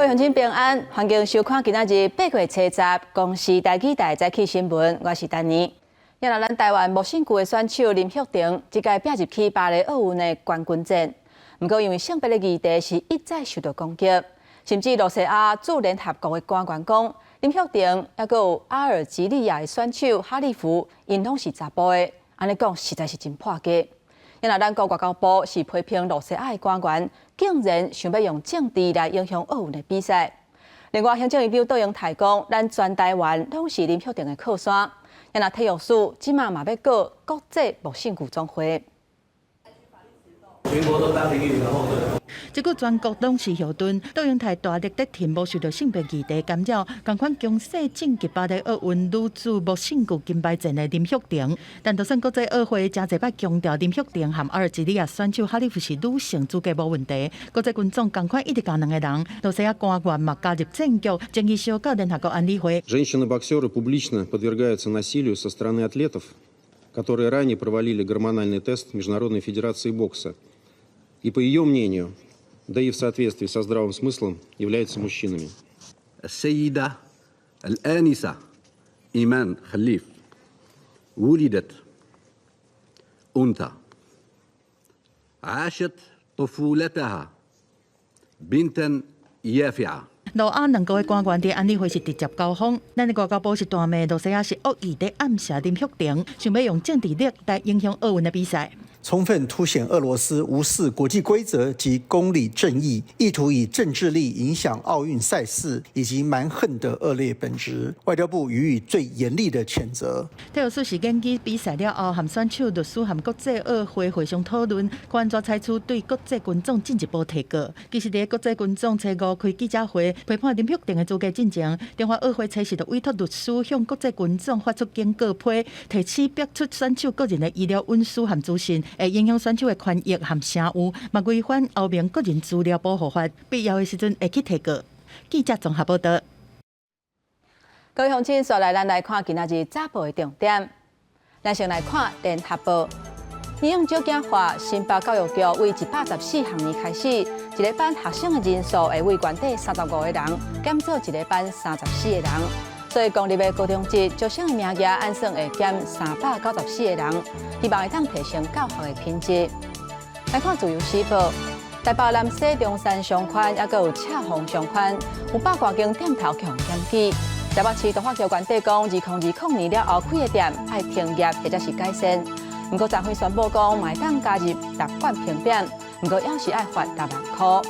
位鄉親平安，歡迎收看今仔日8月初10公視台語台早起新聞，我是丹妮。今日咱台灣無性具的選手林玉婷，這屆拼入去巴黎奧運的冠軍戰。毋過因為性別的議題是一再受到攻擊，甚至露西亞駐聯合國的官員講，林玉婷猶閣有阿爾及利亞的選手哈利夫，𪜶攏是查埔的，按呢講實在是真破格。今日咱國外交部是批評露西亞的官員，竟然想欲用政治來影響奧運的比賽。另外，行政院長卓榮泰講，咱全台灣攏是林玉婷的靠山。今日體育署這馬嘛欲告國際無性具總會。全國都當林玉婷的後盾。這久全國攏是後盾，卓榮泰大力咧挺無受著性別議題干擾，仝款強勢晉級巴黎奧運女子無性具金牌戰的林玉婷。但就算國際奧會誠濟擺強調林玉婷和阿爾及利亞選手哈利夫是女性資格無問題，國際軍總仝款一直共兩個人，露西亞官員嘛加入戰局，爭議燒到聯合國安理會。 Женщины-боксеры публично подвергаются насилию со стороны атлетов, которые ранее провалили гормональный тест Международной федерации бокса. И по ее мнению, да и в соответствии со здравым смыслом, являются мужчинами. السيدة الآنسة إيمان خليف ولدت أنثى عاشت طفولتها بنتا يافعة 露亞兩國的官員佇安理會是直接交鋒，咱的外交部是大罵露西亞是惡意佇暗射林玉婷，想欲用政治力來影響奧運的比賽。充分凸顯俄羅斯無視國際規則及公理正義，意圖以政治力影響奧運賽事以及蠻橫的惡劣本質。外交部予以最嚴厲的譴責。體育署是研究比賽了後，和選手律師和國際奧會會商討論，看怎採取對國際軍總進一步提告。其實，佇國際軍總初五開記者會，批判林玉婷的資格進前，中華奧會初時就委託律師向國際軍總發出警告批，提示逼出選手個人的醫療隱私和資訊，會影響選手的權益和聲譽，嘛違反歐盟個人資料保護法，必要的時陣會去提告。記者綜合報道。各位鄉親，紲來咱來看今仔日早報的重點。咱先來看聯合報。營養少囝化，新北教育局為114學年開始，一个班學生的人數會為原底35個人，減做一个班34個人。所以公立的高中職招生的名額按算會減394個人，希望會當提升教學的品質。來看自由時報，台北南勢中山商圈，猶閣有赤峰商圈，有百外間店頭予檢舉。台北市都發局原底講，2020年了後開的店愛停業或者是改善。毋過昨昏宣布講，嘛會當加入納管評點，毋過猶是愛罰6萬箍。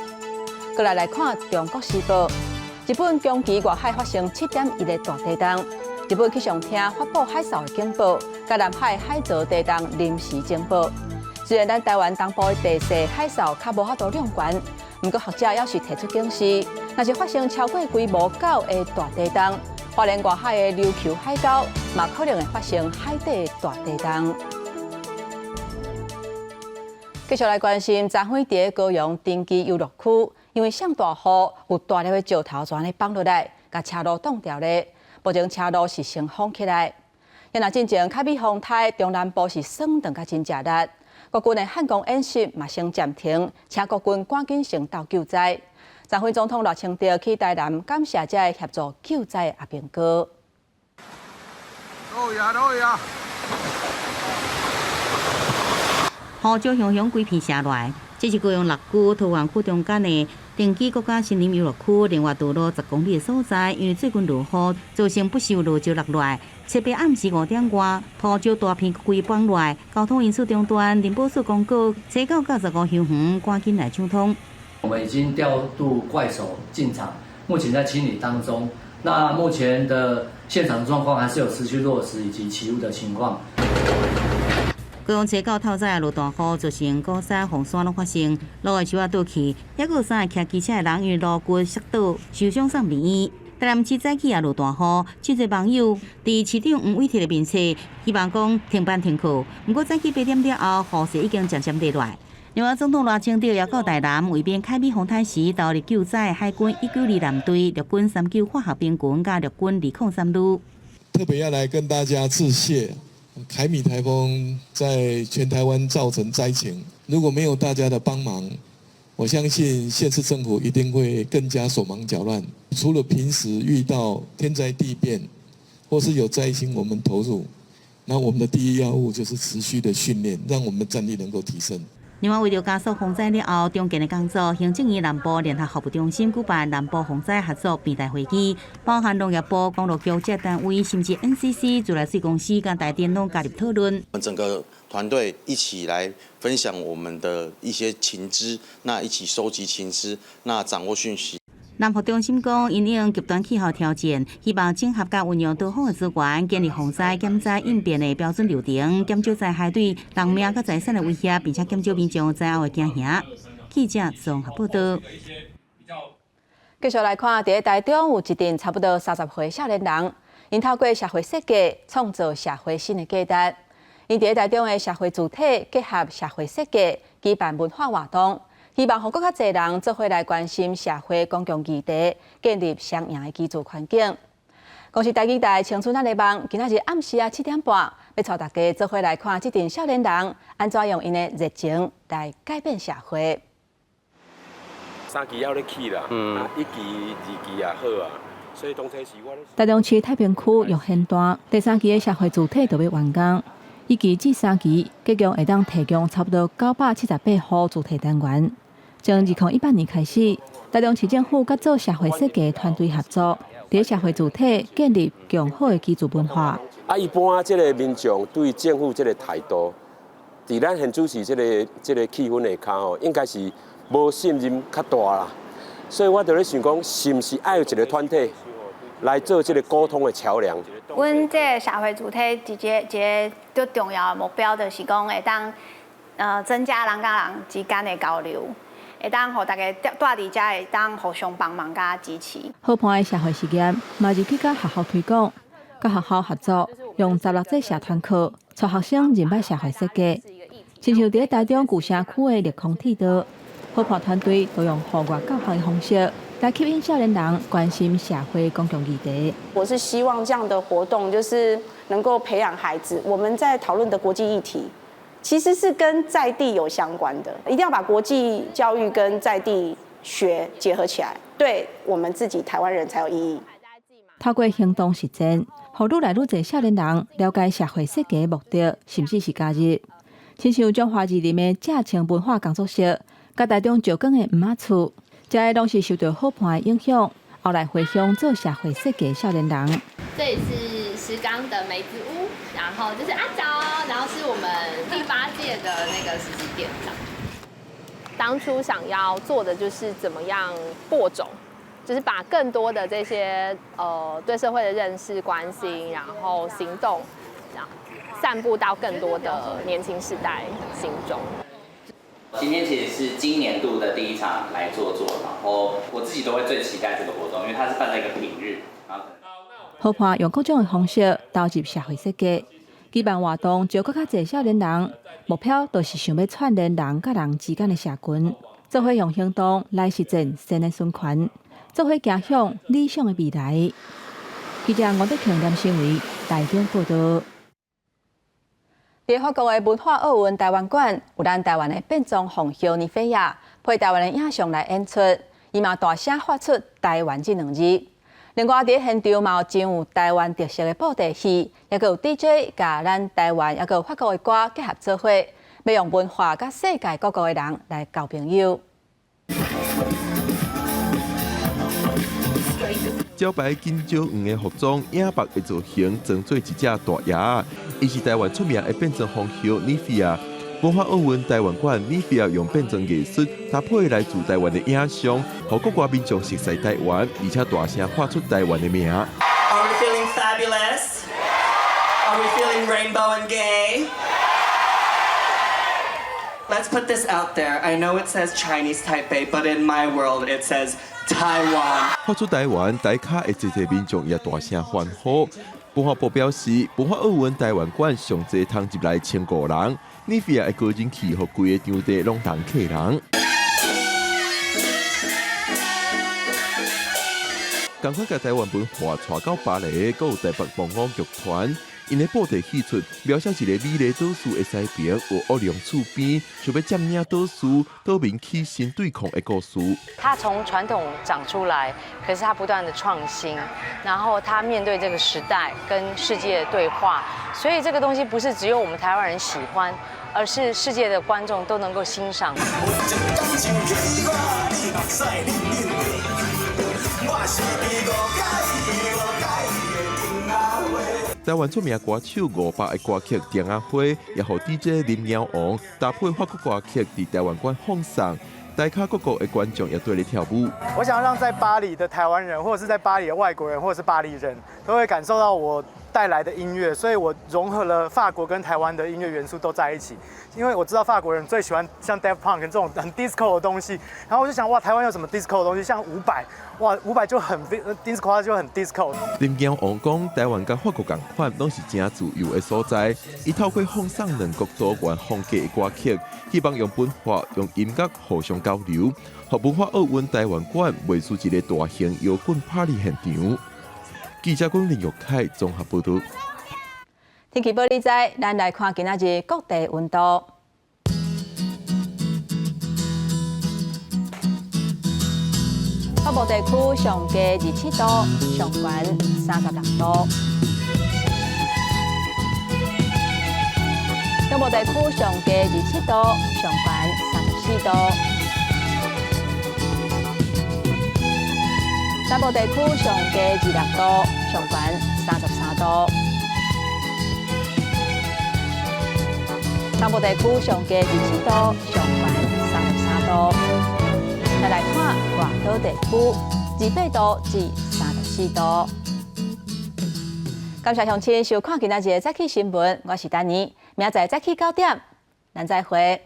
過來來看《中國時報》，日本長崎外海發生7.1的大地動，日本氣象廳發布海嘯的警報，佮南海海槽地動臨時警報。雖然咱台灣東部的地勢海嘯較無法度量懸，毋過學者猶是提出警示，若是發生超過規模9的大地動，花蓮外海的琉球海溝嘛可能會發生海底大地動。繼續來關心，昨昏佇高雄登基遊樂區，因為上大雨，有大粒的石頭全咧放落來，共車路擋牢咧。目前車路是先封起來。若進前凱米風颱中南部是霜凍甲真食力，國軍的漢光演習嘛先暫停，請國軍趕緊先到救災。昨昏總統賴清德去台南感謝這个協助救災的阿兵哥。落雨落雨。雨石雄雄規片下來，這是高雄六區桃園區中間的登基國家森林遊樂區，另外道路10公里的所在，因為最近落雨，造成不時落石落來。七八暗時5點外，土石大片規崩落來，交通運輸中斷，林保署公告，初九到十五休園，趕緊來搶通。我們已經調度怪手進場，目前在清理當中。那目前的現場狀況還是有持續落石以及起霧的情況。高雄初九透早落大雨，造成高山洪山攏發生，路的樹仔倒去，猶閣有三個騎機車的人因為路骨摔倒，受傷送醫院。台南市早起也落大雨，真濟網友佇市長黃偉哲的面冊，希望講停班停課。毋過早起8點了後，雨勢已經漸漸落來。另外，總統賴清德也到台南，慰勉凱米風颱時投入救災海軍192艦隊、陸軍39化學兵群佮陸軍203旅。特別要來跟大家致謝。凱米颱風在全台灣造成災情，如果沒有大家的幫忙，我相信縣市政府一定會更加手忙腳亂。除了平時遇到天災地變，或是有災情，我們投入，那我們的第一要務就是持續的訓練，讓我們的戰力能夠提升。另外，為著加速洪災了後重建的工作，行政院南部聯合服務中心舉辦南部洪災合作平台會議，包含農業部、公路局這單位，甚至 NCC、自來水公司佮台電攏加入討論。整個團隊一起來分享我們的一些情資，那一起收集情資，那掌握訊息。南服中心講，因應極端氣候挑戰，希望整合佮運用多方的資源，建立防災減災應變的標準流程，減少災害對人命佮財產的威脅，並且減少民眾災後的驚嚇。記者綜合報道。繼續來看，佇台中有一陣差不多30歲少年人，𪜶透過社會設計創造社會新的價值。𪜶佇台中的社會主體結合社會設計，舉辦文化活動。希望予閣較濟人做伙來關心社會公共議題，建立雙贏的居住環境。公視台語台青春咱的夢，今仔日暗時啊7點半，欲帶大家做伙來看這陣少年人按怎用𪜶的熱情來改變社會。三期猶咧起啦，啊，一期、二期也好啊，所以當初是我咧。台中市太平區育賢段第三期的社會住宅就欲完工，一期至三期，結共會當提供差不多978戶住宅單元。從2018年開始，台中市政府佮做社會設計團隊合作，佇社會住宅建立良好的居住文化。啊，一般這個民眾對政府這個態度，佇咱現主時這個氣氛下跤吼，應該是無信任較大啦。所以我就咧想講，是毋是愛有一個團體來做這個溝通的橋梁？阮這個社會主體一個一個最重要的目標，就是講會當增加人佮人之間的交流。會當予大家蹛佇遮會當互相幫忙佮支持。好伴的社會實驗嘛入去佮學校推廣，佮學校合作，用16節社團課，帶學生認捌社會設計。親像佇台中舊城區的綠空鐵道，好伴團隊都用戶外教學的方式來吸引少年人關心社會公共議題。我是希望這樣的活動，就是能夠培養孩子。我們在討論的國際議題，其實是跟在地有相關的，一定要把國際教育跟在地學結合起來，對我們自己台灣人才有意義。透過行動實踐，予愈來愈濟少年人了解社會設計的目的，甚至是加入。親像彰化士林的正清文化工作室，佮台中石岡的毋仔厝，這个攏是受著好伴的影響，後來回鄉做社會設計少年人。這裡是石岡的梅子屋，然後這是阿嬌，然後是我們第8屆的那個實習店長。當初想要做的就是怎麼樣播種，就是把更多的這些對社會的認識、關心，然後行動，然後散布到更多的年輕世代心中。今天其實是今年度的第一場來坐坐，然後我自己都會最期待這個活動，因為它是辦在一個平日，然後好伴用各種的方式投入社會設計，舉辦活動，招閣較濟少年人，目標就是想欲串聯人佮人之間的社群，做伙用行動來實踐善的循環，做伙行向理想的未來。記者王德慶、連新偉台中報道。佇法國的文化奧運台灣館，有咱台灣的變裝皇后妮妃亞配台灣的影像來演出，伊嘛大聲發出“台灣”這兩字。另外，佇現場嘛有真有台灣特色的布袋戲，猶閣有 DJ 共咱台灣，猶閣有法國的歌結合做伙，欲用文化佮世界各國的人來交朋友。招牌金蕉黃的服裝，影白的造型，裝做一隻大鴨，伊是台灣出名的變裝皇后妮妃亞。文化奧運台灣館，妮妃亞用變裝藝術搭配來自台灣的影像，予國外民眾熟悉台灣，而且大聲喊出台灣的名。 Are we feeling fabulous? Are we feeling rainbow and gay? Let's put this out there. I know it says Chinese Taipei, but in my world it says Taiwan. 喊出台灣，台跤的濟濟民眾也大聲歡呼。文化部表示，文化奧運台灣館上濟通入來1500人，妮妃亞的高人氣，予規個場地攏人客人。仝款共台灣文化帶到巴黎，閣有台北木偶劇團， 𪜶的布袋戏出描寫一个美麗島嶼的西平，有惡龍厝邊，想欲佔領島嶼，島民起身對抗的故事。他從傳統長出來，可是他不斷的創新，然後他面對這個時代跟世界的對話，所以這個東西不是只有我們台灣人喜歡，而是世界的觀眾都能夠欣賞。台灣出名歌手伍佰的歌曲《蝶仔花》，也予 DJ 林貓王搭配法國歌曲佇台灣館放送，台卡各國的觀眾也對咧跳舞。我想讓在巴黎的台灣人，或者是在巴黎的外國人，或者是巴黎人都會感受到我帶來的音樂，所以我融合了法國跟台灣的音樂元素都在一起。因為我知道法國人最喜歡像 Daft Punk 這種很 disco 的東西，然後我就想，哇，台灣有什麼 disco 的東西？像伍佰，哇，伍佰就很 disco，就很 disco。林貓王講，台灣佮法國仝款，攏是誠自由的所在。伊透過放送兩國多元風格的歌曲，希望用文化、用音樂互相交流，予文化奧運台灣館袂輸一个大型搖滾 party 現場。記者龚林玉凱綜合報導。天氣報你知，咱來看今仔日各地溫度。北部地區上低27度，上懸36度。中部地區上低27度，上懸34度。南部地區上低26度，上懸33度。東部地區上低27度，上懸33度。再來看外島地區，28度至34度。感謝鄉親收看今仔日的早起新聞，我是丹妮，明仔載早起9點，咱再會。